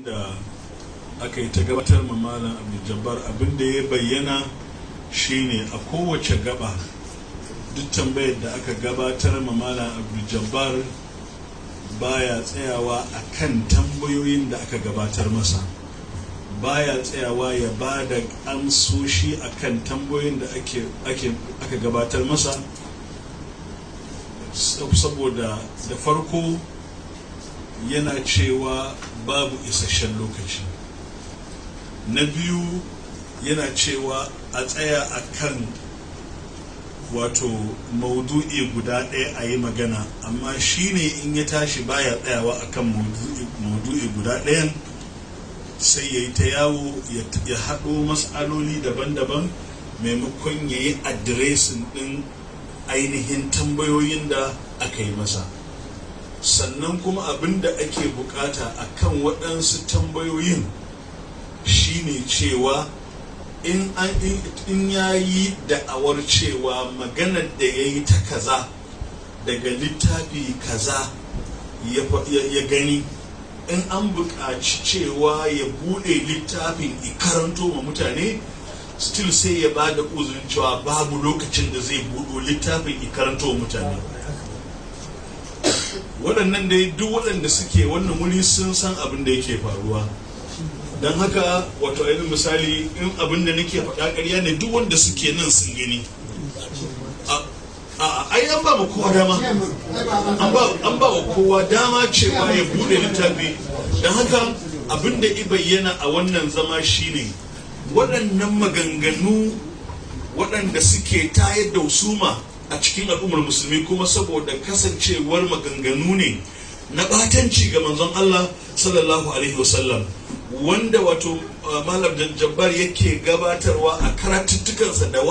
Da aka yi ta gabatar ma Malam Abdul, abin da ya bayyana shine a kowace gaba, duk tambayar da aka gabatar ma Malam Abdul baya tsayawa a kan tambayoyin da aka gabatar masa, baya tsayawa ya ba da amsoshi a kan tambayoyin da aka gabatar masa, saboda da farko yana cewa babu isasshen lokaci, na biyu yana cewa a tsaya a kan wato maudu'i guda ɗaya a yi magana, amma shi ne in ya tashi baya tsayawa akan maudu'i guda ɗayan, sai ya yi ta yawo ya haɗo matsaloli daban-daban maimakon ya yi addressing ɗin ainihin tambayoyin da aka yi masa. Sannan kuma abin da ake bukata a kan waɗansu tambayoyin shine cewa in ya yi da'awar cewa maganar da ya yi ta kaza daga littafi kaza ya gani, in an buƙaci cewa ya buɗe littafin ya karanto ma mutane, still sai ya ba da uzurin cewa babu lokacin da zai buɗo littafin ya karanto wa mutane. Waɗannan dai duk waɗanda suke wannan wuri sun san abin da yake faruwa. Don haka, wato ainihin misali, in abin da nake faɗa ƙarya ne, duk wanda suke nan sun gani. A ai an ba mu kowa dama, an ba wa kowa dama cewa ya bude littafi. Don haka abin da i bayyana a wannan zama shine waɗannan maganganu waɗanda suke tayar da husuma a cikin al'ummar Musulmi, kuma saboda kasancewar maganganu ne na ɓatanci ga Manzon Allah sallallahu alaihi wasallam, wanda wato Malam Jabbar yake gabatarwa a karatuttukansa da